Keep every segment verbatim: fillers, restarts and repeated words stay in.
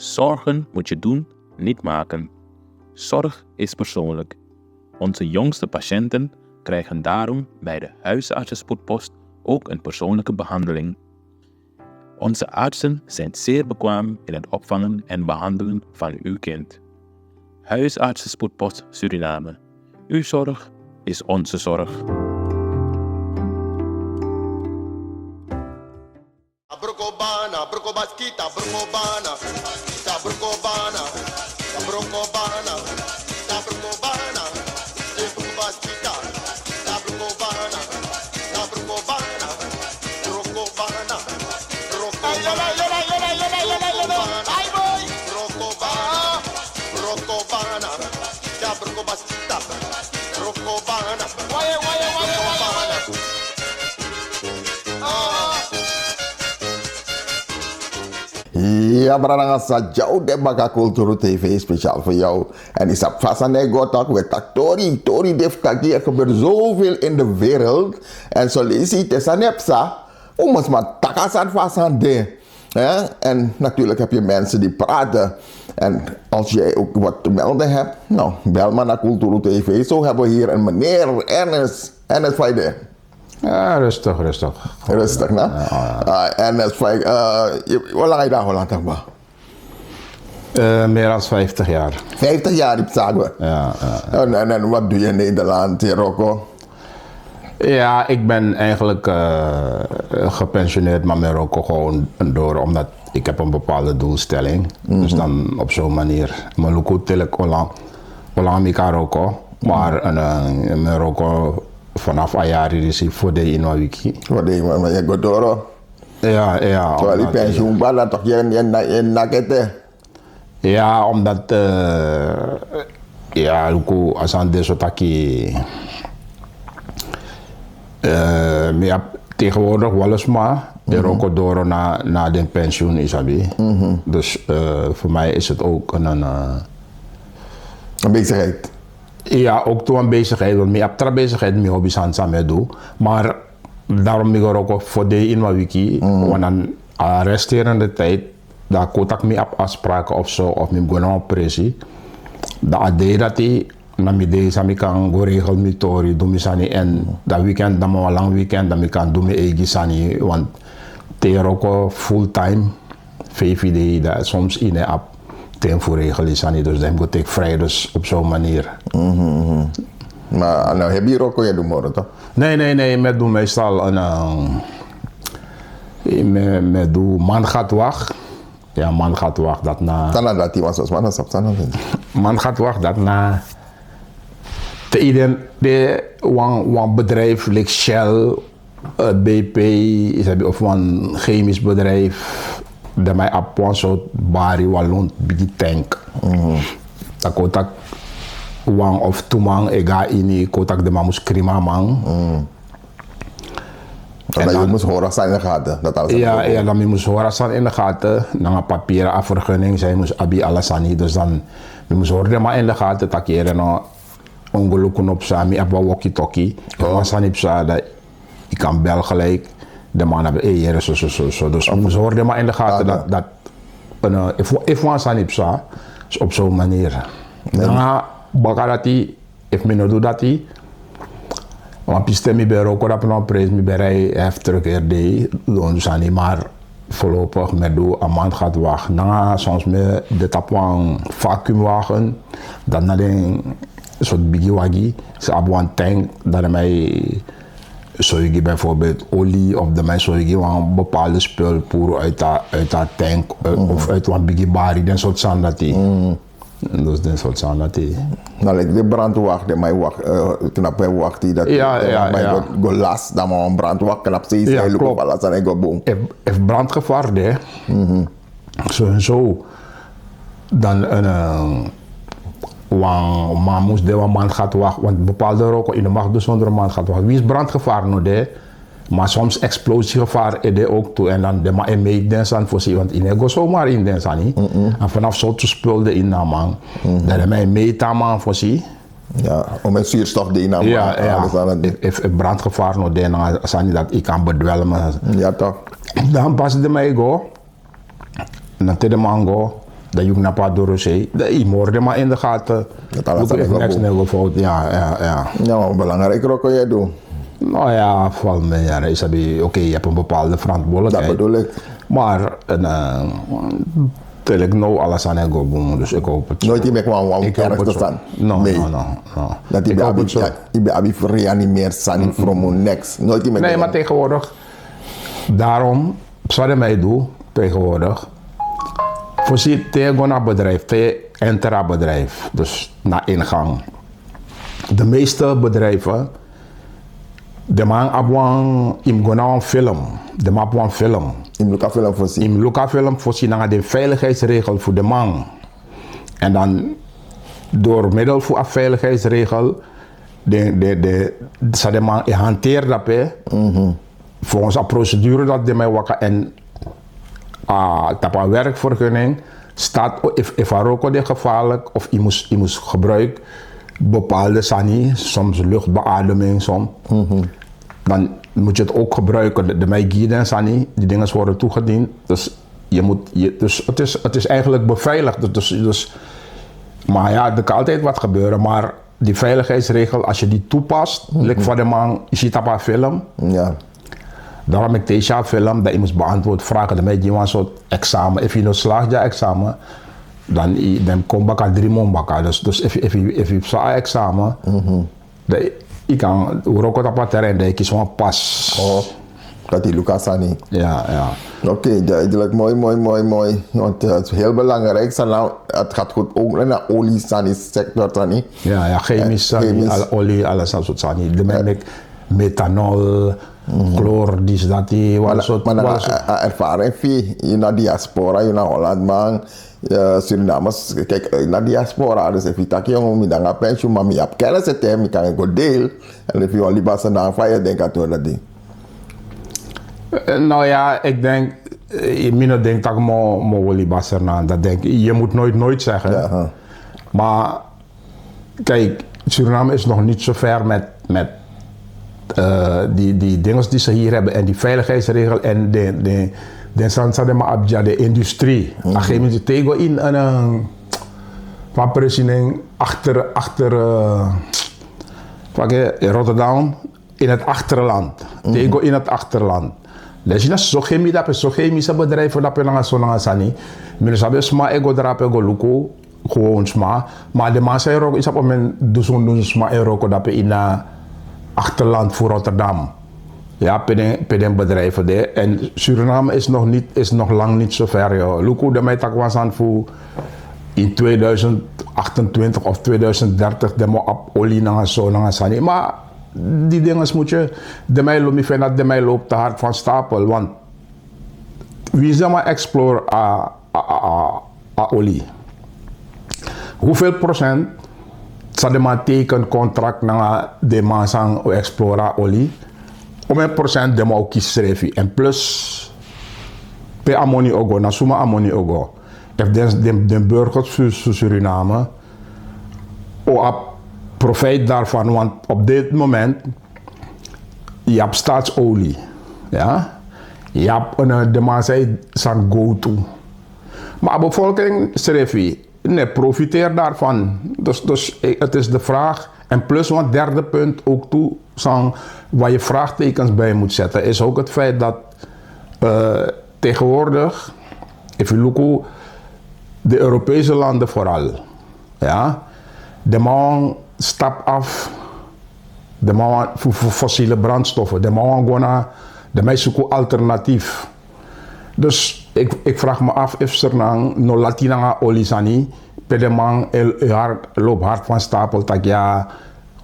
Zorgen moet je doen, niet maken. Zorg is persoonlijk. Onze jongste patiënten krijgen daarom bij de huisartsenspoedpost ook een persoonlijke behandeling. Onze artsen zijn zeer bekwaam in het opvangen en behandelen van uw kind. Huisartsenspoedpost Suriname. Uw zorg is onze zorg. Abroko bana, abroko baskita, abroko bana, abroko bana, abroko bana, abroko bana, abroko baskita, abroko bana, abroko bana, abroko bana, abroko bana, abroko bana, abroko bana, abroko baskita, abroko bana, abroko bana. Ya, brada, nanga san dya un de baka. Kulturu T V speciaal voor jou. En is op vast aan de God ook weer tak tori. Tori deft taki, er gebeurt zoveel in de wereld. En zo lees je het is aan nepsa. Un mus maar taka san vast aan de. Hè? En natuurlijk heb je mensen die praten. En als jij ook wat te melden hebt, nou, bel maar naar Kulturu T V. Zo hebben we hier een meneer Ernest. Ernest, hoe is het? Ja, rustig, rustig. Rustig, na? Ah, en dat is fijn. Uh, hoe lang heb je daar Holland, zeg maar? Uh, meer dan vijftig jaar. Vijftig jaar, die zagen we. Ja, ja. En, en, en wat doe je in Nederland, Rocco? Ja, ik ben eigenlijk uh, gepensioneerd, maar met Rocco gewoon door, omdat ik heb een bepaalde doelstelling. Mm -hmm. Dus dan op zo'n manier. Maar Luku, tel ik Olam, Olam, ik Rocco. Maar uh, met Rocco vanaf a yari disi fu dei ini wan wiki. Fu dei wan wiki, go doro. Ya, ya. Terwijl die pensioen bala toch, yen, yen, yen nakete. Ya, omdat, uh, ya, luku, a sani de so taki, uh, mi abi tegenwoordig wel eens maar, de Rocco doro na, na den pensioen, isabi. Dus uh, voor mij is het ook een, een, uh, een bezigheid. Ya, ook tu wan bezigheid, want mi abi tra bezigheid, mi hobby sani san mi e du. Maar daarom mi go Rocco fu dei ini wan wiki, want dan a resterende tijd, dan kon taki mi abi afspraken of zo, of mi mus go na wan presi. Dan a dei dati, na mi dei san mi kan go regel mi tori, du mi sani, en dan weekend, dan mi wan lang weekend, dan mi kan du mi eigi sani, want te Rocco fulltime, vijf dei, dan soms yu no abi ten fu regel yu sani, dus dan yu mus go teki vrij, dus op zo'n manier. Maar nou heb je Rocco, je doet moro toch? Nee, nee, nee, mi e du meestal een, uh, mi e du Man gaat wacht. Ja, Man gaat wacht, dat na. Tana dati wan sos, man, sap tana dati. Man gaat wacht, dat na. Te yu de wan, wan bedrijf like Shell, uh, B P, isabi, of wan chemisch bedrijf, dan mi abi wan sort bari, wan lon bigi tank. Dan kon taki wan of tu man e go ini, kon taki den man mus krimi a man. En dan yu mus hori a sani in de gaten. Ya, ya, dan mi mus hori a sani in de gaten. Nanga papieren, a vergunning san yu mus abi, ala sani. Dus dan mi mus hori den man in de gaten taki yu no, ongeluku no psa, mi abi wan walkie-talkie. Wan sani psa, dan yu kan bel gelijk. Den man abi, hey, here, so, so, so, so. Dus mi mus hori den man in de gaten dat, dat, efu wan sani psa, is op zo'n manier. Nanga baka dati, efu mi no du dati, wan pisten mi ben Rocco, dapu na wan prijs mi ben rij, hef terug R D, don sani, maar voorlopig mi e du a Man gaat wacht. Nanga soms mi de tapu wan vacuumwagen, dan na den sort bigi wagi, san abi wan tank, dan mi e soigi bijvoorbeeld olie of dan mi e soigi wan bepaalde spul puru uit a, uit a tank, eh, of uit wan bigi bari, den sort sani dati. Dus den sort sani dati. Na like de brandwacht, den man e wacht, uh, knapu e wakti dati. Ya, ya, ya. Go las, dan man wan brandwacht, knapu sei, ya, sei, luku klopt. Pala san e go boom. Efu, efu brandgevaar de, sowieso, dan een, uh, wan man mus de, wan Man gaat wacht, want bepaalde Rocco, yu no mag du sondro Man gaat wacht. Winsi brandgevaar no de, maar soms explosiegevaar e de ook tu. En dan den man e meti den sani fosi, want yu no e go zomaar ini den sani. En vanaf sortu spul de ini a man. Dan den man e meti a man fosi. Ya, om en zuurstof de ini a man. Ya, ya. Efu, efu brandgevaar no de, na sani dati yu kan bedwelmen. Ya toch. Dan pas den man e go. Na te den man go, Dan yu knapu a dorosei, dan yu mori den man in de gaten. Luku efu neks no go fout. Ya, ya, ya. No, belangrijk roko yu e du. No ya, val mi yara, yu sabi, oké, yu hebt een bepaalde verantwoordelijkheid. Dat bedoel ik. Maar en, eh, tel ik nou alles aan en go boem, dus ik hoop het. Nooit yu meki wan wan ergste sani. No, no, no, no. Dat yu ben abi, yu ben abi fu reanimeer sani from neks. Nooit yu meki. Nee, maar tegenwoordig, daarom, san den man e du tegenwoordig, fosi te yu go na bedrijf, te yu enter a bedrijf, dus na ingang. De meeste bedrijven, den man abi wan, yu mus go na wan film. Den man abi wan film. Yu mus luku a film fosi. Yu mus luku a film fosi nanga den veiligheidsregel fu den man. En dan door middel fu a veiligheidsregel, de, de, de, san den man e hanteri dape, volgens a procedure dat den man e waka en, ah, tapu a werkvergunning staat, efu, efu a roko de gevaarlijk of yu mus, yu mus gebruik bepaalde sani, soms luchtbeademing, soms. Dan moet je het ook gebruiken. De, de man e gi yu den sani, die dingen worden toegediend. Dus je moet, je, dus het is, het is eigenlijk beveiligd. Dus, dus, maar ja, er kan altijd wat gebeuren, maar die veiligheidsregel, als je die toepast, lik van de man, yu si tapu a film. Ja. Daarom ik deze film, dat je moet beantwoord vragen. Dan ben je een soort examen. Efu yu no slaag dya examen, dan yu, dan kom baka drie maand baka. Dus, dus efu, efu, efu yu psa a examen, dan yu kan wroko tapu a terrein, dan yu kisi wan pas. Oh, dat yu luku a sani. Ja, ja. Oké, duidelijk. Mooi, mooi, mooi, mooi. Want, eh, het is heel belangrijk. Sani, het gaat goed ook naar olie, sani, sector, sani. Ja, ja, chemisch, eh, sani, chemisch. Al, olie, alles dat soort sani. De men meki methanol, chloor, dit, dat, die, maar wat na, soort, maar na, wat soort, eh, eh, ervaring fi yu na diaspora, yu na Holland man, eh, Surinamers, kijk, eh, na diaspora, dus efu yu taki yu mi nanga pensioen, maar mi abi kennis ete, mi kan go deel. En efu yu wan libasernaan, fa yu e denki a tori dati? Eh, nou ja, ik denk, eh, mi no denk dat ik mo, mo wil libasernaan, dat denk ik, je moet nooit, nooit zeggen. Ja, aha. Maar kijk, Suriname is nog niet zo ver met, met, eh, die, die dingen die ze hier hebben en die veiligheidsregel en de, de, de san san den man abi dya, de industrie. Mhm. A gegeven moment te yu go in een, eh, van president achter, achter, eh, van, eh, Rotterdam, in het achterland. Te yu go in het achterland. Dan yu si na so chemi dape, so chemische bedrijven dape nanga so nanga sani. Mi no sabi sma e go drape go luku, gewoon sma. Maar den man san e wroko, yu sabi, men dusun dusun sma e wroko dape in a achterland fu Rotterdam. Ja, pe den, pe den bedrijven de. En Suriname is nog niet, is nog lang niet zo ver, yo. Luku, den man e taki wan sani fu in tweeduizend achtentwintig of tweeduizend dertig, den man abi olie nanga so nanga sani. Maar die dingen moet je, den man e lobi, mi feni dati den man e lobi te hard van stapel, want winsi den man explore a, a, a, a, a olie, hoeveel procent san den man teken contract nanga den man san o explore a olie? Omeni procent den man o kisi srefi? En plus, pe a moni o go, na suma a moni o go? Efu den, den, den burgers fu, fu Suriname o abi profijt daarvan, want op dit moment yu abi staatsolie, ja, yu abi, eh, den man san e sani go tu. Maar a bevolking srefi no e profiteer daarvan. Dus, dus, eh, het is de vraag. En plus, een derde punt ook toe, san, waar je vraagtekens bij moet zetten, is ook het feit dat, eh, tegenwoordig, efu yu luku, de Europese landen vooral, ja, den man wani stap af, den man wani fu, fu fossiele brandstoffen, den man wani go na, den man e suku alternatief. Dus ik, ik vraag me af efu Sranan no lati nanga olie sani, pe den man e, e hard, lobi hard van stapel taki ya,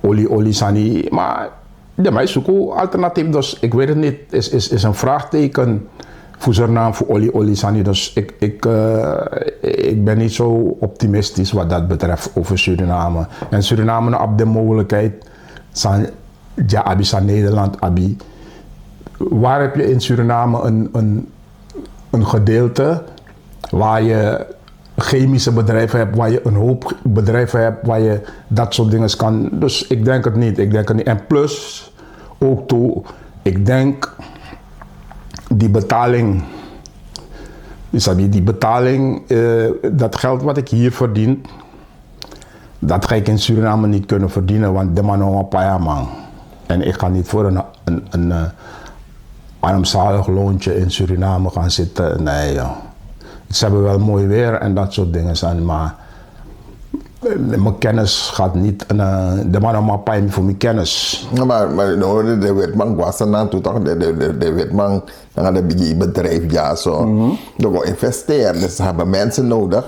olie, olie sani. Maar den man e suku alternatief, dus ik weet het niet. Is, is, is een vraagteken fu Sranan fu olie, olie sani. Dus ik, ik, eh, ik ben niet zo optimistisch wat dat betreft over Suriname. En Suriname no abi de mogelijkheid san dya abi, san Nederland abi. Waar heb je in Suriname een, een, een gedeelte waar je chemische bedrijven hebt, waar je een hoop bedrijven hebt, waar je dat soort dingen kan. Dus ik denk het niet. Ik denk het niet. En plus, ook toe, ik denk die betaling Yu sabi, die betaling, eh, dat geld wat ik hier verdien, dat ga ik in Suriname niet kunnen verdienen, want de man no wan pai a man. En ik ga niet voor een, een, een eh, armzalig loontje in Suriname gaan zitten. Nee, joh. Ze hebben wel mooi weer en dat soort dingen zijn, maar mijn kennis gaat niet, eh, de man no wan pai voor mijn kennis. No, maar, maar no, de, de wetman was er aan toe toch? De, de, de, de wetman, dan gaat de bigi bedrijf, ja, zo. Dan go investeren, dus ze hebben mensen nodig.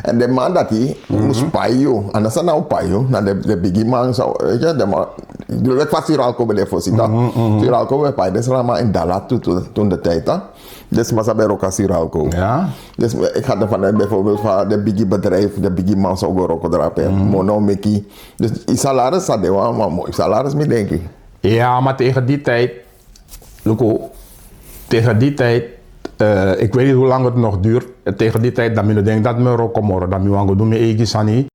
En de man dat hij moest payo, anders dan nou payo, dan de, de bigi man zou, weet je, de man, de wet van Siralco ben voor zitten. Siralco ben payo, dus allemaal in Dalat toen, toen, toen de tijd, hè. Dus massa ben roka Siralco. Ja. Dus ik ga ervan uit bijvoorbeeld van de bigi bedrijf, de bigi man zou go roko drapen. Mono meki. Dus je salaris zou de wan, maar mooi salaris, mi denk ik. Ja, maar tegen die tijd, Luko, tegen die tijd, eh, ik weet niet hoe lang het nog duurt. Tegen die tijd, dan mi no denk dat mi roko moro, dan mi wan go doen mijn eigen sani.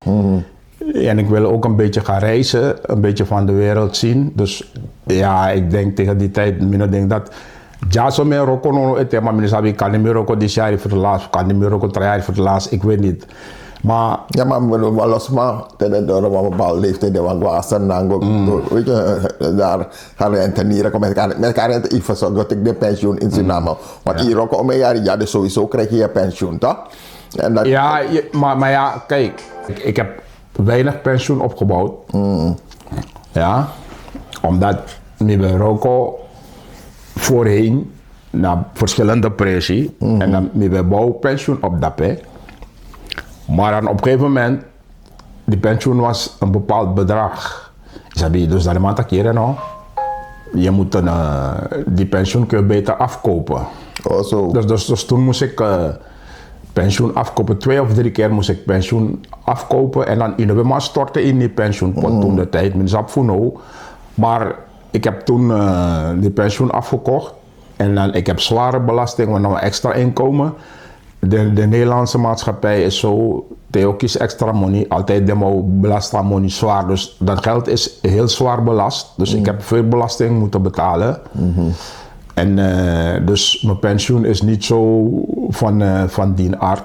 En ik wil ook een beetje gaan reizen, een beetje van de wereld zien. Dus ja, ik denk tegen die tijd, mi no denk dat. Ja, so mi roko no, no, ete, maar mi no sabi, kan mi roko dit jaar voor de laatst, kan mi roko drie jaar voor de laatst, ik weet niet. Maar Ja, maar we, we los maar, ten door een bepaalde leeftijd, de wan go asen dan go, weet je, eh, daar gaan rentenieren, kom met elkaar, met elkaar rente, ik verzorg dat ik de pensioen in Suriname. Want hier ook om een jaar, ja, dus sowieso krijg je je pensioen, toch? En dat, Ja, je- maar, maar ja, kijk, ik, ik heb weinig pensioen opgebouwd. Ja, omdat mi ben roko voorheen naar verschillende prijzen. En dan mi ben bouw pensioen op dape. Maar dan op een gegeven moment, die pensioen was een bepaald bedrag. Sabi, dus dan de man taki, no, je moet een, eh, die pensioen kun je beter afkopen. Oh, zo. Dus, dus, dus toen moest ik eh, pensioen afkopen. Twee of drie keer moest ik pensioen afkopen. En dan in de man storten in die pensioenpot toen de tijd. Min sap voor nou. Maar ik heb toen eh, die pensioen afgekocht. En dan, ik heb zware belasting, want dan extra inkomen. De, de Nederlandse maatschappij is zo, te ook kies extra money, altijd de mau belasting money zwaar. Dus dat geld is heel zwaar belast. Dus ik heb veel belasting moeten betalen. En eh, dus mijn pensioen is niet zo van, eh, van dien aard.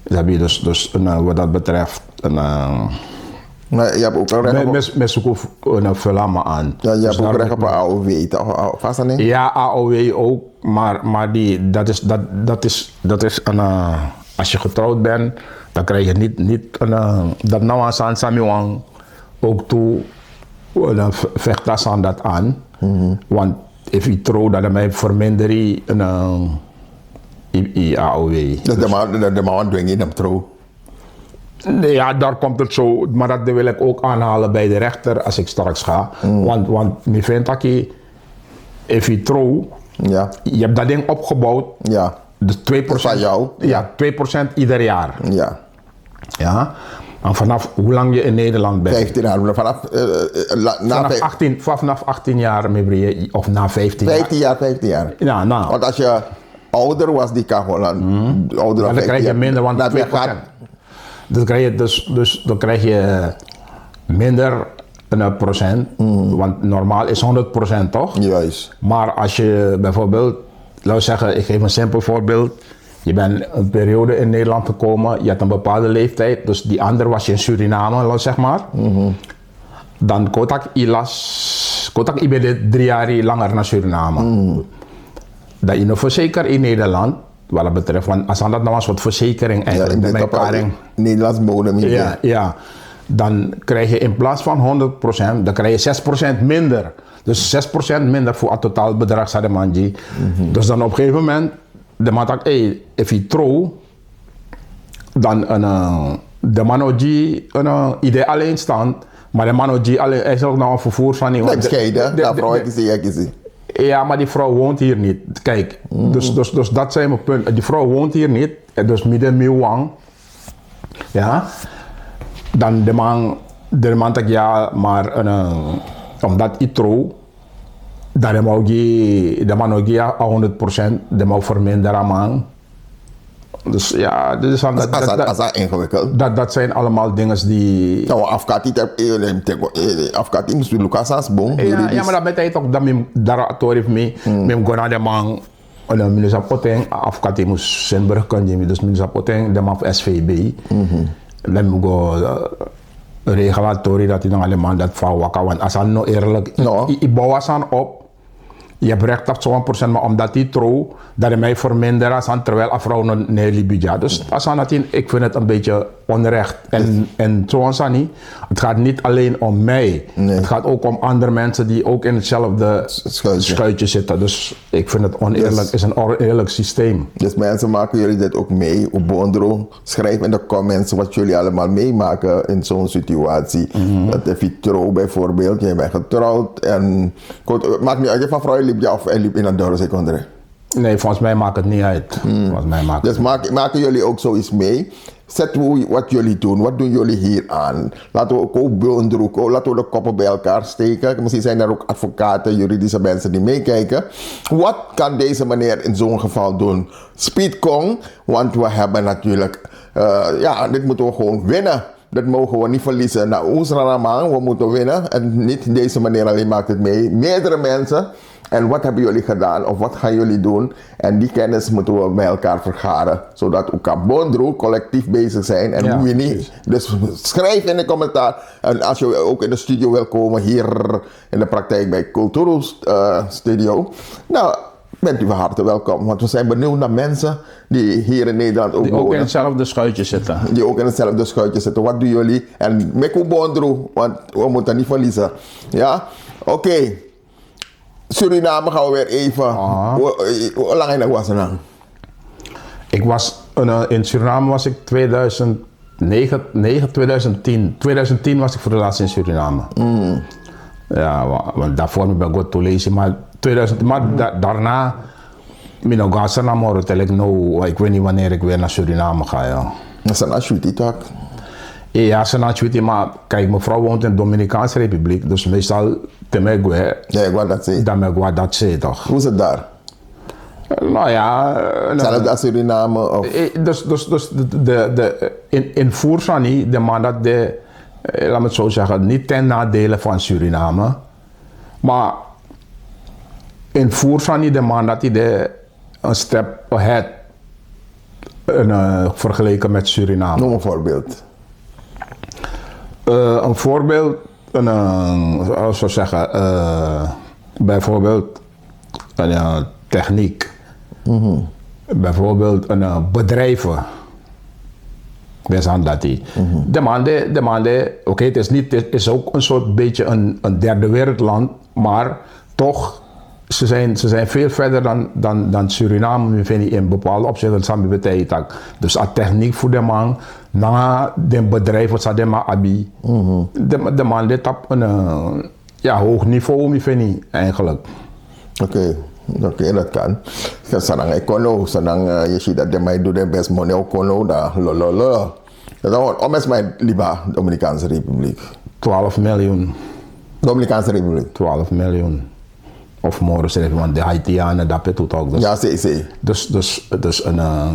Sabi, dus, dus eh, wat dat betreft, eh, Maar je hebt ook een recht op, mensen zoeken een villa aan. Ja, je Dus hebt ook daar recht op een A O W, toch? Vast niet? Ja, A O W ook, maar, maar die, dat, is, dat, dat, is, dat is een. Eh, als je getrouwd bent, dan krijg je niet, niet een. Eh, dat nou aan San Samiwang ook toe, eh, dan ve- vecht dat aan dat aan. Want if je trouw, dan ben je verminder je een. Eh, je, je A O W. Dus de man, de, de man dwing je hem trouw. Nee, ja, daar komt het zo. Maar dat wil ik ook aanhalen bij de rechter als ik straks ga. Want, want mi vind taki, if je trouw, Ja, je hebt dat ding opgebouwd. ja, Dus twee procent. Van jou? Ja, twee procent ieder jaar. Ja. Ja. En vanaf hoe lang je in Nederland bent? Vijftien jaar. Vanaf, eh, eh, la- na Vanaf vijf- achttien, vanaf, vanaf achttien jaar, mi bri, of na vijftien jaar. Vijftien jaar, vijftien jaar. Ja, nou. Want als je ouder was, die kan gewoon aan ouder Ja, dan dan krijg je vijftien minder, jaar. Want Dan twee ben je gaat- procent. Dan krijg je dus, dus dan krijg je minder een procent. Want normaal is honderd procent, toch? Juist. Maar als je bijvoorbeeld, laten we zeggen, ik geef een simpel voorbeeld. Je bent een periode in Nederland gekomen, je hebt een bepaalde leeftijd, dus die ander was je in Suriname, laten we zeg maar. Dan kotak ilas, kotak ibe de drie jaar langer naar Suriname. Dan je nog verzekerd in Nederland, wat dat betreft, want als dat nou een soort verzekering Ja, eigenlijk, ik de ben toch merkaring. Nederlands bodem hier. Ja, ja. Dan krijg je in plaats van honderd procent, dan krijg je zes procent minder. Dus zes procent minder voor het totaalbedrag, zei de man die. Dus dan op een gegeven moment, de man dacht, hey, if je trouw, dan een, eh, de man die een eh, idee alleenstaand, maar de man die alleen, hij is ook nog een vervoer van die. Lijkt scheiden, de- ja, de- vrouw, de- ik zie, ik zie. Ja, maar die vrouw woont hier niet. Kijk, dus, dus, dus dat zijn mijn punten. Die vrouw woont hier niet. En dus midden Miwang. Ja. Dan de man, de man zegt ja, maar eh, omdat ik trouw, dan de man ook die, de man ook die ja, honderd procent, de man verminderen aan man. Dus ja, dit is aan dat, Als dat, dat, dat, als dat ingewikkeld. dat, dat zijn allemaal dingen die Nou, afkati te, eh, te go, eh, afkati musu luka sani bun. Ja, ja, maar dat betekent ook dat men daar tori mi, men go naar de man. Minister Poting, afkati mus senburg kan jimi, dus minister Poting de man fu S V B. Dan mi go regel a tori dati nanga de man dati fu a waka, want a sani no eerlijk. I bow a sani op, je hebt recht op zo'n procent, maar omdat hij trouw, dat hij mij verminderen a sani terwijl a vrouw no ne libi dya. Dus a sani dati, ik vind het een beetje onrecht. En zo'n sani, het gaat niet alleen om mij. Het gaat ook om andere mensen die ook in hetzelfde schuitje zitten. Dus ik vind het oneerlijk, is een oneerlijk systeem. Dus mensen, maken jullie dit ook mee? Obondro, schrijf in de comments wat jullie allemaal meemaken in zo'n situatie. Dat efi trouw bijvoorbeeld, je bent getrouwd en, maakt niet uit of a vrouw libi dya of hij libi in een dure seconde. Nee, volgens mij maakt het niet uit. Volgens mij maakt Dus maken jullie ook zoiets mee? Zet hoe, wat jullie doen, wat doen jullie hier aan? Laten we ook bundroeken, laten we de koppen bij elkaar steken. Misschien zijn er ook advocaten, juridische mensen die meekijken. Wat kan deze meneer in zo'n geval doen? Speed Kong, want we hebben natuurlijk, eh, ja, dit moeten we gewoon winnen. Dat mogen we niet verliezen. Nou, Oesranaman, we moeten winnen. En niet deze meneer alleen maakt het mee. Meerdere mensen. En wat hebben jullie gedaan? Of wat gaan jullie doen? En die kennis moeten we bij elkaar vergaren. Zodat we kan bondro collectief bezig zijn. En wie niet. Dus schrijf in de commentaar. En als je ook in de studio wil komen hier in de praktijk bij Culturu eh, Studio. Nou, bent u van harte welkom. Want we zijn benieuwd naar mensen die hier in Nederland ook Die ook in wonen. Hetzelfde schuitje zitten. Die ook in hetzelfde schuitje zitten. Wat doen jullie? En Miku Bondru, want we moeten niet verliezen. Ja? Oké. Suriname gaan we weer even. Hoe lang in was dan? Ik was, eh, in Suriname was ik tweeduizend negen, negen, tweeduizend tien. Tweeduizend tien was ik voor de laatst in Suriname. Ja, want daarvoor ben ik go Tulesi, maar tweeduizend, maar daarna mi no go a Suriname, hoor, tel ik nou, ik weet niet wanneer ik weer naar Suriname ga, ja. Dat is een Ashwiti, toch? Ja, Suriname Ashwiti, maar kijk, mevrouw woont in de Dominicaanse Republiek, dus meestal te me go, dan me go dat ze toch. Hoe is het daar? Nou ja, eh, Hetzelfde als Suriname? Of? Eh, dus, dus, dus de, de, de, in, in Voersani, de man dat de, eh, laat me het zo zeggen, niet ten nadele van Suriname, maar in Voersani, de man dat die de een step ahead, eh, vergeleken met Suriname. Noem een voorbeeld. Eh, een voorbeeld, een, eh, zou ik zeggen, eh, bijvoorbeeld een, eh, techniek. Bijvoorbeeld een, eh, bedrijven. Wees aan dat die. De man de, de man de, oké, het is niet, het is ook een soort beetje een, een derde wereldland, maar toch, ze zijn, ze zijn veel verder dan, dan, dan Suriname, mi feni, in bepaalde opzichten, san mi betekent dat. Dus a techniek voor de man, na den bedrijf wat sa den man abi. De, de man de tap een, eh, ja, hoog niveau, mi feni, eigenlijk. Oké, oké, dat kan. Sanang ekono, sanang, eh, je ziet dat de man doet de best money ekono, dan lo, lo, lo. Dat is gewoon, om eens mijn liba, Dominicaanse Republiek. Twaalf miljoen. Dominicaanse Republiek. Twaalf miljoen. Of more, schrijf, want de Haitianen, dat het ook. Dus, ja, zeker, zeker. Dus, dus, dus een, eh,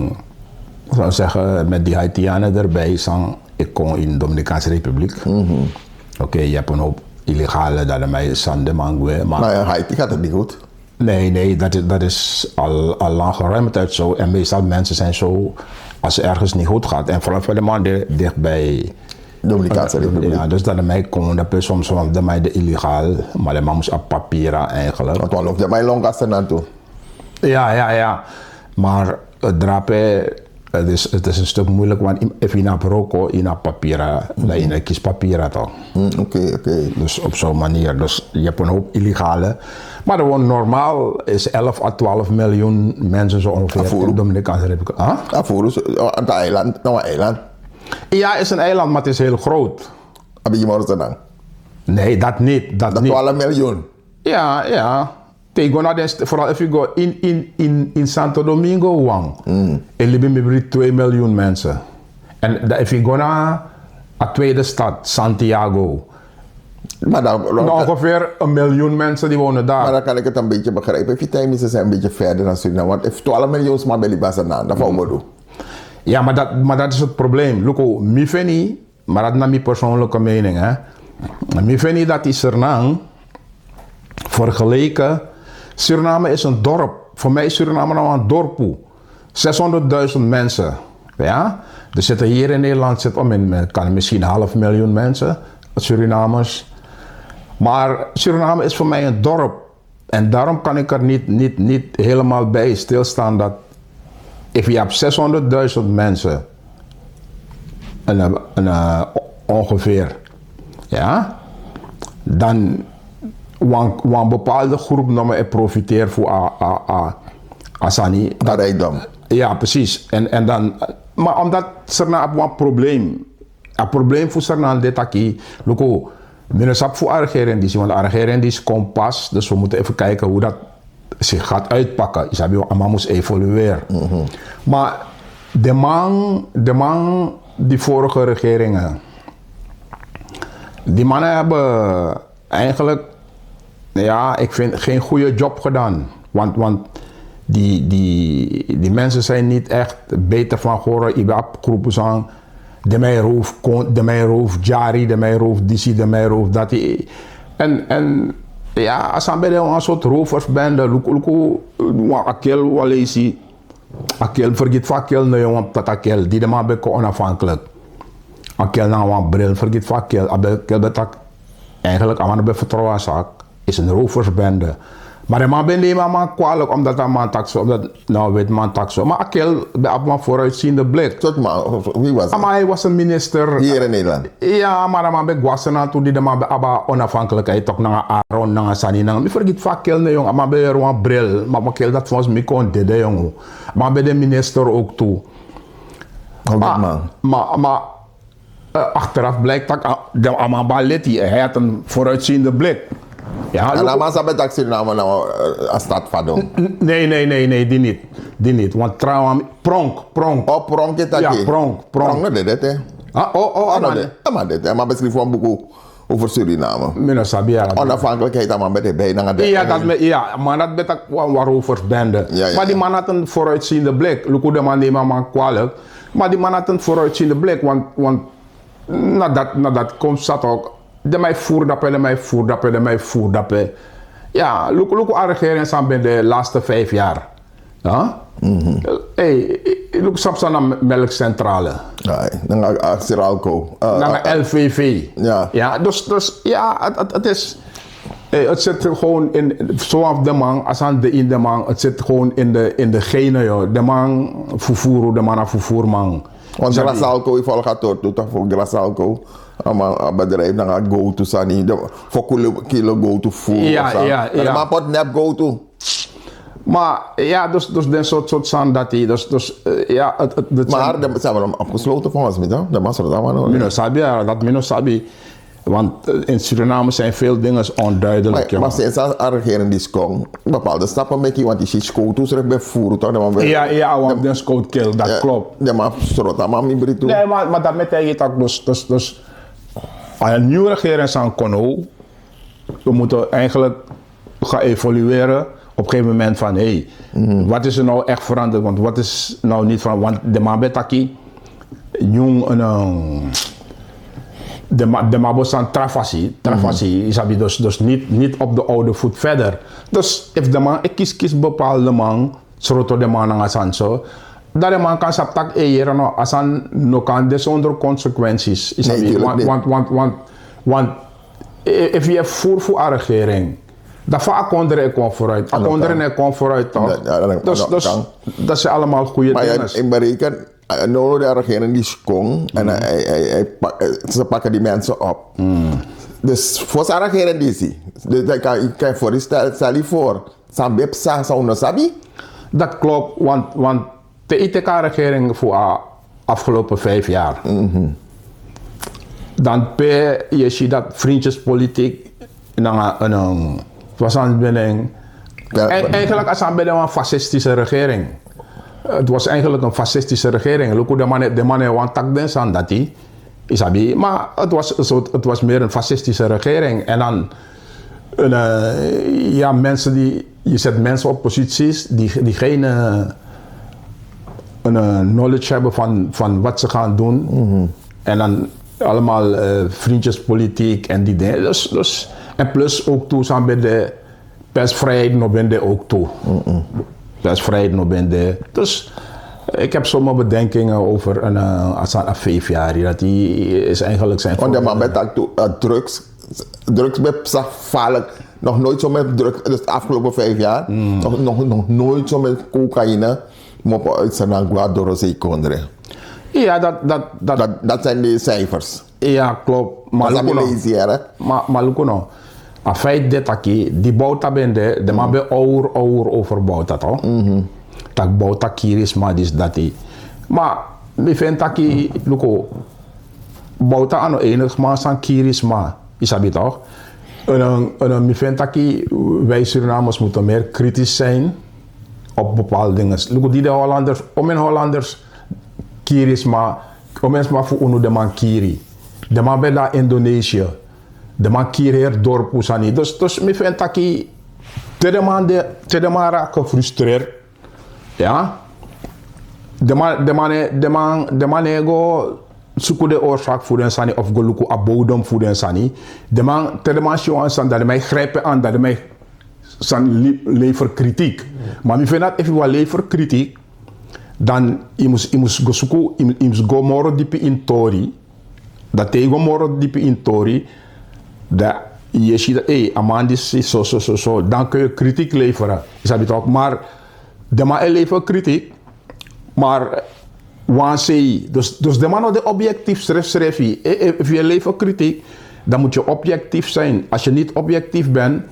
zou ik zeggen, met die Haitianen erbij, sang, ik kom in de Dominicaanse Republiek. Oké, je hebt een hoop illegale, dat de mij Sandemangue, maar Maar in Haiti gaat het niet goed. Nee, nee, dat is, dat is al, al lang geruime tijd zo. En meestal mensen zijn zo, als het ergens niet goed gaat. En vooral voor de man die dichtbij Dominicaanse Republiek. Ja, dus dat de mij komen, dat is soms van de mij de illegaal, maar de man moest op papieren eigenlijk. Want we lopen de mij longgasten aan toe. Ja, ja, ja. Maar het drape, het is, het is een stuk moeilijk, want als je naar Broko, je naar papieren, dan je kiest papieren toch. Oké, oké. Dus op zo'n manier. Dus je hebt een hoop illegale. Maar gewoon normaal is elf à twaalf miljoen mensen zo ongeveer in de Dominicaanse Republiek. Huh? Afuru, aan het eiland, nou eiland. Ja, is een eiland, maar het is heel groot. Heb je morgen dan? Nee, dat niet. Dat niet. Twaalf miljoen. Ja, ja. Te go na den st-, vooral if you go in, in, in, in Santo Domingo, wang. E libi mi bri twee miljoen mensen. En dan if you go na a tweede stad, Santiago. Maar dan, dan ongeveer een miljoen mensen die wonen daar. Maar dan kan ik het een beetje begrijpen. If you tell me, ze zijn een beetje verder dan Suriname. Want if twaalf miljoen sma ben libi a Sranan, dan van wat doen? Ja, maar dat, maar dat is het probleem. Luko, mi feni, maar dat is naar mijn persoonlijke mening, hè. Mi feni dat is Sranan vergeleken. Suriname is een dorp. Voor mij is Suriname nou een dorpu. Zeshonderdduizend mensen. Ja? Er zitten hier in Nederland zit om in, kan misschien een half miljoen mensen, Surinamers. Maar Suriname is voor mij een dorp. En daarom kan ik er niet, niet, niet helemaal bij stilstaan dat, if je hebt zeshonderdduizend mensen, en, en, eh, ongeveer, ja, dan wan, wan bepaalde groep no e profiteer voor a, a, a, a sani. Dat rijkdom. Ja, precies. En, en dan, maar omdat Sernam heeft een probleem. Het probleem voor Sernam dit aki, luku, minister voor regering die, want de regering die komt pas, dus we moeten even kijken hoe dat zich gaat uitpakken. Je sabi, a man moet evolueren. Maar de man, de man, die vorige regeringen, die mannen hebben eigenlijk, ja, ik vind, geen goede job gedaan. Want, want die, die, die mensen zijn niet echt beter van geworden. Je hebt groepen zijn, de mij roof, de mij roof Jari, de mij roof Disi, de mij roof Dati. En, en ja, als aan bij de een soort roversbende, luku, luku, wan Akel, wan Leisi. Akel, vergeet van Akel, nee, jongen, dat Akel, die de man ben onafhankelijk. Akel na wan bril, vergeet van Akel, Akel ben tak, eigenlijk, aan ben vertrouwen zak, is een roversbende. Maar de man ben neem a man kwalijk, omdat a man tak zo, omdat, nou, wit man tak zo. Maar Akel ben op een vooruitziende blik. Soort man, wie was het? Maar hij was een minister. Hier in Nederland? Ja, maar a man ben gwassen aan toen die de man ben aba onafhankelijkheid, toch na Aaron, na Sani, na. Mi vergeet van Akel, nee, jongen, a man ben weer wan bril, maar Akel dat volgens mij kon dede, jongen. Maar bij de minister ook toe. Maar, maar, maar, eh, achteraf blijkt dat, ah, de a man ben leti, hij had een vooruitziende blik. Ja, en dan man sabi dat Suriname nou, eh, a stad fadon. Nee, nee, nee, nee, die niet. Die niet. Want trouwens, pronk, pronk. Oh, pronk is dat. Ja, pronk, pronk. Pronk, no, dit, hè. Ah, oh, oh, a man dit, a man dit, hè. A man ben schrijf wan buku over Suriname. Mi no sabi, ja. Onafhankelijkheid, a man ben de bijna. Ja, dat me, ja, maar dat ben tak wan, wan roversbende. Ja, ja. Maar die man had een vooruitziende blik. Luku, de man neem a man kwalijk. Maar die man had een vooruitziende blik. Want, want nadat, nadat komt zat ook. De mij voer dape, de mij voer dape, de mij voer dape. Ja, luku, luku a regering san ben de laatste vijf jaar. Ja? Hey, luku san psa na melkcentrale. Ai, nanga a Seralco. Eh, nanga eh, L V V. Ja. Ja, dus, dus ja, het, het, het is, hey, het zit gewoon in, zoals de man, als aan de in de man, het zit gewoon in de, in de genen, joh. De man, fufuru, de man, a fufuruman. Want Grasalco, if al gaat door, doet toch voor Grasalco. A man, a bedrijf nanga go to sani, de, voor kilo, kilo go to voer. Ja, ja, ja. Maar pot nep go to. Maar ja, dus, dus den soort, soort sani dat hij, dus, dus, eh, ja, het, het, het maar zijn de, ze hebben hem afgesloten volgens mij, toch? De Masra Zaman, hoor. Mi no sabi, ja, dat mi no sabi. Want, eh, in Suriname zijn veel dingen onduidelijk, maar, jongen. Maar sinds a regering die skong, bepaalde stappen meki, want je ziet scooters terug bij voeren, toch? Ja, ja, want den scoot kill, dat klopt. De man strot, a man mi britu. Nee, maar, maar dat met hij toch, dus, dus, dus, een nieuwe regering san kono, we moeten eigenlijk gaan evalueren op een gegeven moment van, hey, wat is er nou echt veranderd? Want wat is nou niet van, want de man ben taki, jong, en, eh, de ma-, de man ben san tra fasi, tra fasi, je sabi, dus, dus niet, niet op de oude voet verder. Dus if de man, ik kies, kies bepaalde man, sroto de man nanga san so, dan de man kan sabi tak, e yere no, a san no kan de zonder consequenties. Je sabi, nee, tuurlijk niet. Want, want, want, want, want, eh, if je voer voor a regering, dan fa a kondre e kon vooruit. A kondre no e kon vooruit, toch? Dus, dus, dat zijn allemaal goede dingen. Maar in bereken, eh, no, de regering die skong en hij, hij, hij pak-, eh, ze pakken die mensen op. Dus voor zijn regering die zie, dus dan kan, kan je voorstellen, stel je voor, San ben psa, san un no sabi? Dat klopt, want, want te i teki a regering voor a afgelopen vijf jaar. Dan pe je ziet dat vriendjespolitiek nanga een, een, was aan het binnen. Ja. En eigenlijk als aan binnen een fascistische regering. Het was eigenlijk een fascistische regering. Luku de man, de man want tak den san dati. Isabi, maar het was, zo, het was meer een fascistische regering. En dan, eh, ja, mensen die, je zet mensen op posities die, die geen, eh, een, eh, knowledge hebben van, van wat ze gaan doen. En dan allemaal, eh, vriendjespolitiek en die dingen. Dus, dus, en plus ook toe, samen bij de persvrijheid, nog ben de ook toe. persvrijheid no ben de. Dus ik heb zomaar bedenkingen over een, eh, als aan vijf jaar. Dat die is eigenlijk zijn. Want de man ben tak tu, eh, drugs. Drugs ben psa gevaarlijk. Nog nooit zo met drugs, dus de afgelopen vijf jaar, nog, nog, nog nooit zo met cocaïne mopo uit Senangua door een zeekondre. Ja, dat, dat, dat, Dat, dat zijn de cijfers. Ja, klopt. Maar Dat is luku no. Amazing, hè? Maar, maar luku no. A feit de taki, die bouta ben de, de man ben ouder, ouder over bouta, toch? Tak bouta kirisma, dis dati. Maar, mi vind taki, luku, bouta ano enigma san kirisma, isabi toch? En, en, en mi vind taki, wij Surinamers moeten meer kritisch zijn op bepaalde dingen. Luku die de Hollanders, om in Hollanders, kirisma, o men sma fu unu de man kiri. De man ben na Indonesië. De man kiri heri dorpu sani. Dus, dus mi fen taki te de man de, te de man raak gefrustreerd. Ja. De man, de man, de man, de man e go suku de oorzaak fu den sani of go luku a bodem fu den sani. De man, te de man si wan sani, dan de man e grijpen aan, dan de man e san lever kritiek. Maar mi vind dat efi wan lever kritiek, dan je mus, je mus go suku, je mus go moro dipi in tori. Dat te go moro dipi in tori, dan je si dat, hey, a man die is zo, zo, zo, zo. Dan kun je kritiek leveren. Je sabi toch? Maar de man e lever kritiek, maar wan sei, dus, dus de man no de objectief schrijf, schrijf. Efi je lever kritiek, dan moet je objectief zijn. Als je niet objectief bent,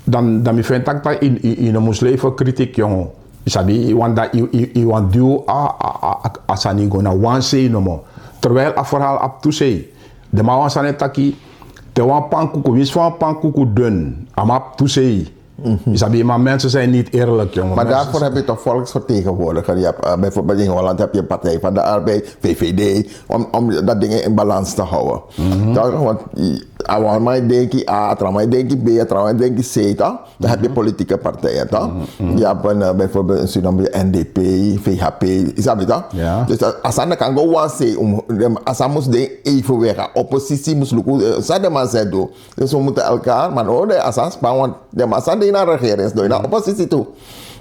dan, dan mi fen tak tak in, in, in mus lever kritiek, jongen. Je sabi, je want dat, je, je, je want duw a, a, a, a, a sani go na wan sei no mo. Terwijl a verhaal ap tu sei. De man wan sani taki, te wan pankuku, wins van wan pankuku dun, a man ap tu sei. Je sabi, maar mensen zijn niet eerlijk, jongen. Maar daarvoor heb je toch volksvertegenwoordiger. Je hebt, eh, bijvoorbeeld in Holland heb je Partij van de Arbeid, V V D, om, om dat dingen in balans te houden. Toch? Want, eh, a wan man e denki A, a tra man e denki B, a tra man e denki C, toch? Dan heb je politieke partijen, toch? Je hebt een, eh, bijvoorbeeld in Suriname, je N D P, V H P, je sabi toch? Ja. Dus dat, a sani kan go wan sei, um, a sani mus de evenwicht, a oppositie mus luku, eh, san de man sani du. Dus we moeten elkaar, maar no, de a sani span, want de man san de in a regering is, no in a oppositie tu.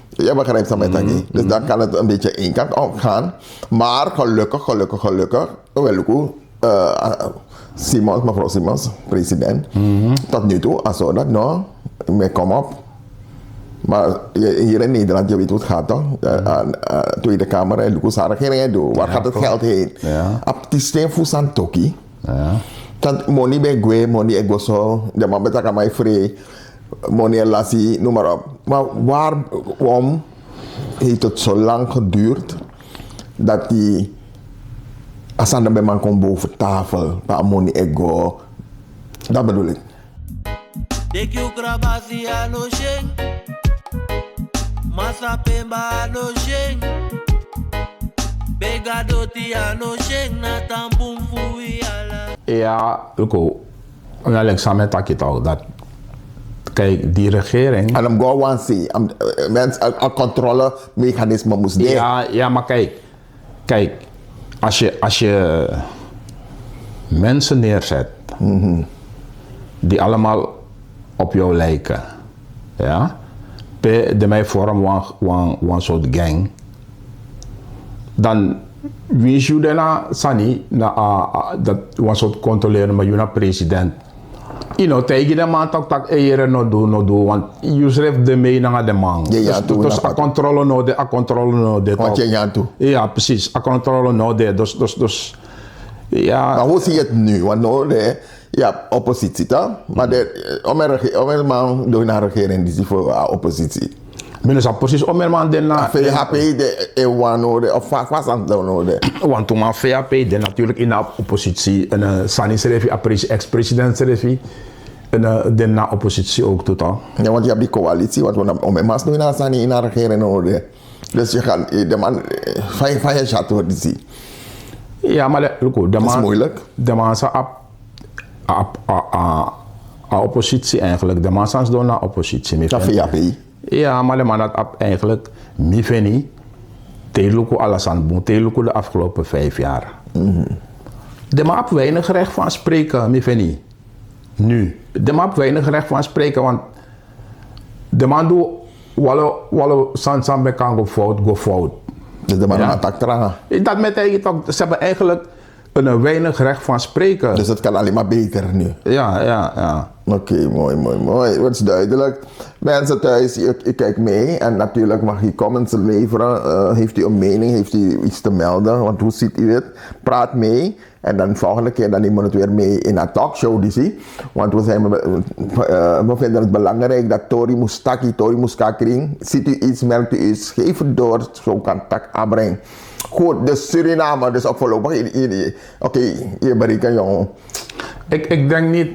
Je begrijpt wat ik zeg. Dus dan kan het een beetje één kant op gaan. Maar gelukkig, gelukkig, gelukkig, we luku, eh, Simons, mevrouw Simons, president. Tot nu toe, a so dat no, mee kom op. Maar je, hier in Nederland, je weet hoe het gaat, toch? Eh, eh, Tweede Kamer, en luku san regering e du. Waar gaat het geld heen? Ja. Ap ti sten fu Santoki. Ja. Dat money ben gwe, money e go so, de man ben taki a man e frei, money e lasi, noem maar op. Maar waarom heeft het zo lang geduurd dat die a sani ben man kon boven tafel, dat a money e go? Dat bedoel ik. Teki u krabasi a no syen. Masa pemba a no syen. Bega doti a no syen. Na tan bun fu wi ala. Ja, luku. Na leki san mi e taki toch, dat, kijk, die regering. En hem go wan sei, eh, mensen, a, a controlemechanisme mus de. Ja, ja, maar kijk, Kijk, als je, als je mensen neerzet die allemaal op jou lijken, ja, pe de mij vorm wan, wan, wan soort gang, dan wins yu den na sani na, a, a, dat wan soort controleren, maar yu na president. Yu no taigi den man tak tak, e yere no du, no du, want yu srefi de mei nanga den man. Dus a controle no de, a controle no de. Want yu nyan tu. Ja, precies, a controle no de. Dus, dus, dus, ja. Maar hoe zie je het nu? Want no de, ja, oppositie toch? Maar de, eh, omer, omer man doe na regering die voor, ah, oppositie. Mi no sabi precies omer man de na. V H P de e wan no de, of fa, fa san de no de. Want tu man V H P de natuurlijk in de oppositie, en, eh, sani srefi, a presi-, ex-president srefi, en, eh, de na oppositie ook tu toch. Ja, want je hebt die coalitie, want we omer man no in a sani in a regering no de. Dus je gaat, eh, de man, eh, fa, fa yu e si a tori disi. Ja, maar de, luku, de man, de man sa ap, ap, a, a, a oppositie eigenlijk, de man san sidon na oppositie, mi fen. V H P. Ja, maar de man dat ap eigenlijk, mi feni, te luku ala sani bun, te luku de afgelopen vijf jaar. De man ap weinig recht van spreken, mi feni. Nu, de man ap weinig recht van spreken, want de man doe walo walo san san ben kan go fout go fout. Dus de man na tak tranga. Dat met hij toch, ze hebben eigenlijk een weinig recht van spreken. Dus het kan alleen maar beter nu. Ja, ja, ja. Oké, mooi, mooi, mooi. Het is duidelijk. Mensen thuis, u, u kijkt mee en natuurlijk mag u comments leveren. Eh, heeft u een mening, heeft u iets te melden? Want hoe ziet u het? Praat mee. En dan volgende keer dan nemen we het weer mee in een talkshow, die zie. Want we, zijn, eh, we vinden het belangrijk dat Tori Mustaki, Tori Muskakring, ziet u iets, merkt u iets, geef het door, zo kan tak aanbrengen. Goed, dus Suriname, dus op voorlopig, in, in, oké, je berekent, jongen. Ik, ik denk niet.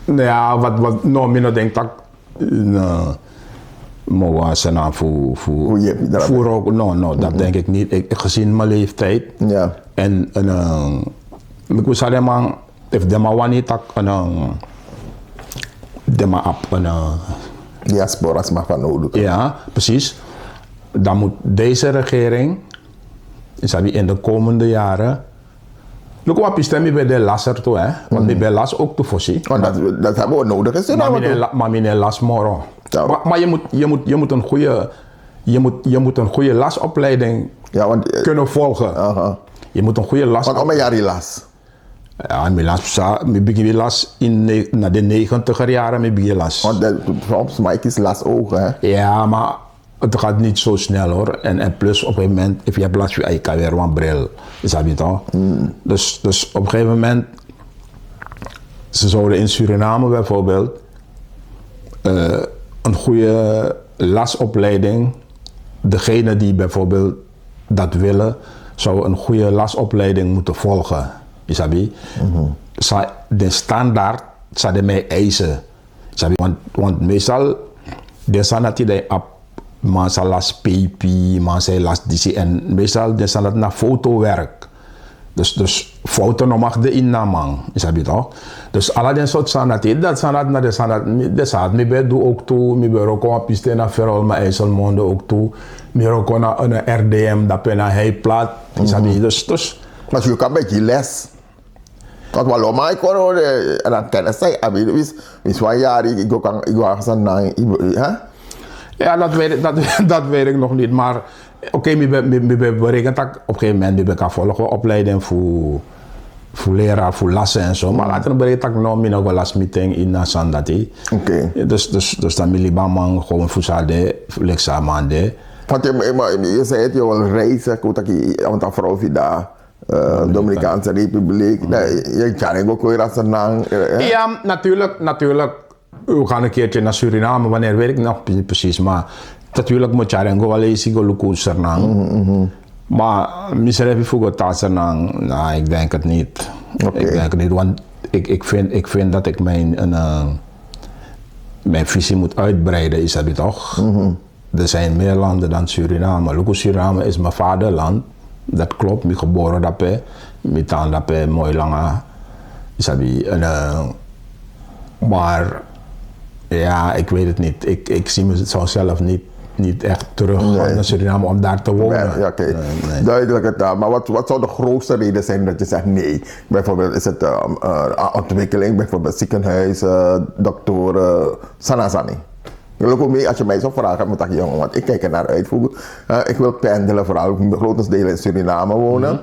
Nou ja, wat, wat, no, mi no denk dat. No, maar waar ze nou voor, voor, voor ook, no, no, dat denk ik niet. Ik, gezien mijn leeftijd. Ja. En, en uh, ik wil zeggen, man, if de man wanneer tak, en, uh, de man op, en, uh, diaspora smaak van nodig. Ja, precies. Dan moet deze regering, is dat in de komende jaren, luku wan pisten mi ben de laser tu, hè. Want mi ben las ook tu fosi. Want dat, dat hebben we nodig in Suriname. Maar mi ne las moro. Maar, maar je moet, je moet, je moet een goede, je moet, je moet een goede lasopleiding kunnen volgen. Je moet een goede las. Want om een jaar las. Ja, mi las, mi begin las in, na de negentiger jaren, mi begin las. Want de, soms Mike is las ook, hè. Ja, maar het gaat niet zo snel, hoor. En, en plus, op een gegeven moment, if je hebt last van, je kan weer een bril. Is dat niet, toch? Dus, dus op een gegeven moment, ze zouden in Suriname bijvoorbeeld, eh, een goede lasopleiding, degene die bijvoorbeeld dat willen, zou een goede lasopleiding moeten volgen. Isabi? Sa de standaard, sa de mij eisen. Sabi, want, want meestal, den sani dati dan yu abi, man sa lasi peipi, man sa lasi disi, en meestal den sani dati na fotowerk. Dus, dus fouten no mag de ini a man, yu sabi toch? Dus ala den sortu sani dati, dati sani dati na den sani dati, den sani dati mi ben du ook tu, mi ben wroko wan pisten na Verolme, IJsselmonde ook tu, mi wroko na, na R D M, dape na Heiplat, yu sabi, dus, dus. Maar je kan bij die les. Want wan lo man e kon, en dan kennis san yu abi, wins wan yari yu go kan, yu go nanga san nanga yu, hè? Ja, dat weet ik, dat, dat weet ik nog niet, maar oké, mi ben, mi, mi ben berekent tak op een gegeven moment mi ben kan volgen opleiding voor, voor leraar, voor lassen en zo, maar later berekent tak no, mi no go lasi mi ten ini a sani dati. Oké. Dus, dus, dus dan mi libi a man gewoon fu san a de, leki san a man de. Want je, je, je zei het, je wil reizen, ik hoor dat je, want a vrouw fu yu daar. Eh, Dominicaanse Republiek. Nee, yu e tyari en go kon yu rasa nanga, eh, eh. Ja, natuurlijk, natuurlijk. We gaan een keertje naar Suriname, wanneer weet ik nog niet precies, maar natuurlijk mi o tyari en go wan leisi go luku Sernang. Maar misrefi fu go tan Sernang, nou, ik denk het niet. Ik denk het niet, want ik, ik vind, ik vind dat ik mijn, een, eh, mijn visie moet uitbreiden, yu sabi toch? Er zijn meer landen dan Suriname. Luku, Suriname is mijn vaderland. Dat klopt, mi geboren dape, mi tan dape moi langa. Yu sabi, en, eh, maar ja, ik weet het niet. Ik, ik zie mezelf niet, niet echt terug gaan naar Suriname om daar te wonen. Nee, oké. Nee, nee. Duidelijk het, eh, maar wat, wat zou de grootste reden zijn dat je zegt nee? Bijvoorbeeld is het, eh, eh, ontwikkeling, bijvoorbeeld ziekenhuizen, doktoren, san na sani. Luku mi, als je mij zou vragen, moet ik, jongen, want ik kijk er naar uit. Voor, eh, ik wil pendelen, vooral grotendeel in Suriname wonen.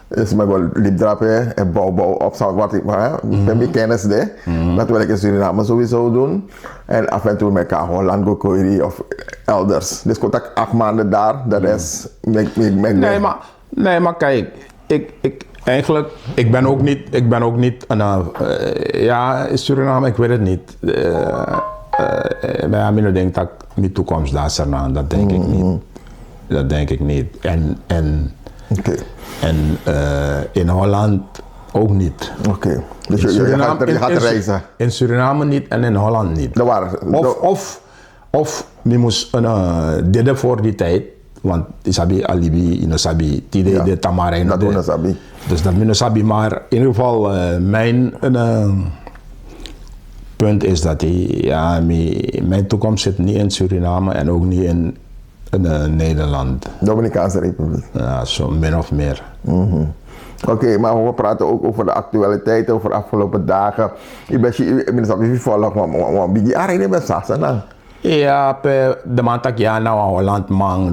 Dus maar ik wil libi drape en bouw, bouw, opstand, wat ik maar, hè. Ik ben mijn kennis de. Dat wil ik in Suriname sowieso doen. En af en toe met Holland go koiri of elders. Dus contact acht maanden daar, de rest, met, met, met. Nee, maar Nee, maar kijk, ik, ik, eigenlijk, ik ben ook niet, ik ben ook niet een, eh, ja, in Suriname, ik weet het niet. Eh, eh, maar ja, mi no denk dat mijn toekomst daar is, dat denk ik niet. Dat denk ik niet. En, en, en, eh, in Holland ook niet. Oké. Dus je, je gaat, je gaat reizen? In Suriname niet en in Holland niet. Of, of Of mi mus, eh, dede voor die tijd, want yu sabi a libi, yu no sabi tide de, tamara yu no de. Dus dat mi no sabi, maar in ieder geval, eh, mijn, eh, punt is dat, eh, ja, mi, mijn toekomst zit niet in Suriname en ook niet in, in, eh, Nederland. Dominicaanse Republiek. Ja, zo min of meer. Oké, maar we praten ook over de actualiteiten over de afgelopen dagen. U bent, u, u bent volg, maar, maar, maar, bigi arene ben sasa na. Ja, pe de man taki ya na wan Holland man,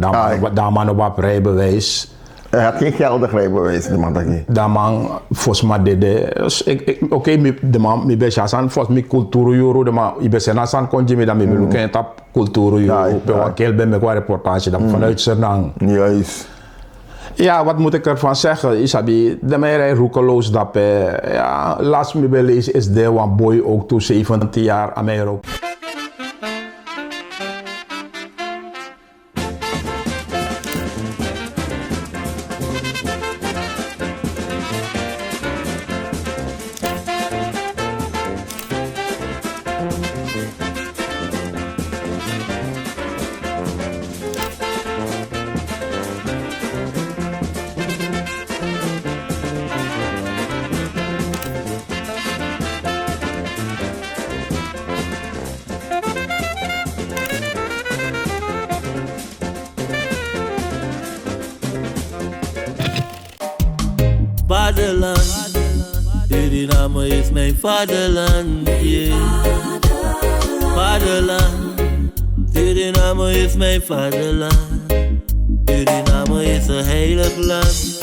dan man op rijbewijs. Hij had geen geldig rijbewijs, de man taki. Dan man, volgens mij dede, oké, mi, de man, mi ben sasa, volgens mij cultuur yuru, de man, i ben sena san kon mi dan mi ben luken tap cultuur yuru, pe wan kel ben meki wan reportage dan vanuit Sernang. Juist. Ja, wat moet ik ervan zeggen? Isabi, de mij rij roekeloos dape. Ja, last mi ben lees is de wan boy ook toe zeventien jaar aan mij rook. Vaderland, Suriname is mijn vaderland, yeah. Vaderland, Suriname is mijn vaderland. Suriname is een heilig land,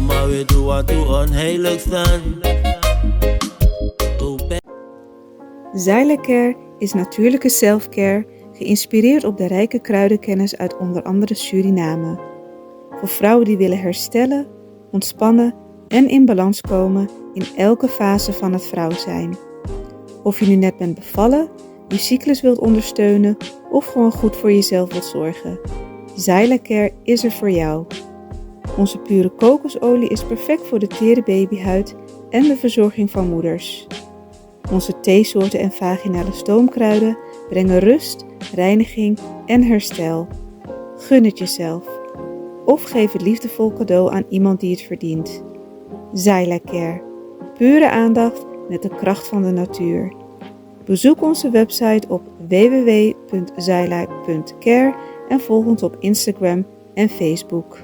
maar we doen wat toe onheilig staan. Zyla Care is natuurlijke selfcare, geïnspireerd op de rijke kruidenkennis uit onder andere Suriname. Voor vrouwen die willen herstellen, ontspannen en in balans komen in elke fase van het vrouw zijn. Of je nu net bent bevallen, je cyclus wilt ondersteunen of gewoon goed voor jezelf wilt zorgen, Zyla Care is er voor jou. Onze pure kokosolie is perfect voor de tere babyhuid en de verzorging van moeders. Onze theesoorten en vaginale stoomkruiden brengen rust, reiniging en herstel. Gun het jezelf. Of geef het liefdevol cadeau aan iemand die het verdient. Zyla Care. Pure aandacht met de kracht van de natuur. Bezoek onze website op w w w punt zyla punt care en volg ons op Instagram en Facebook.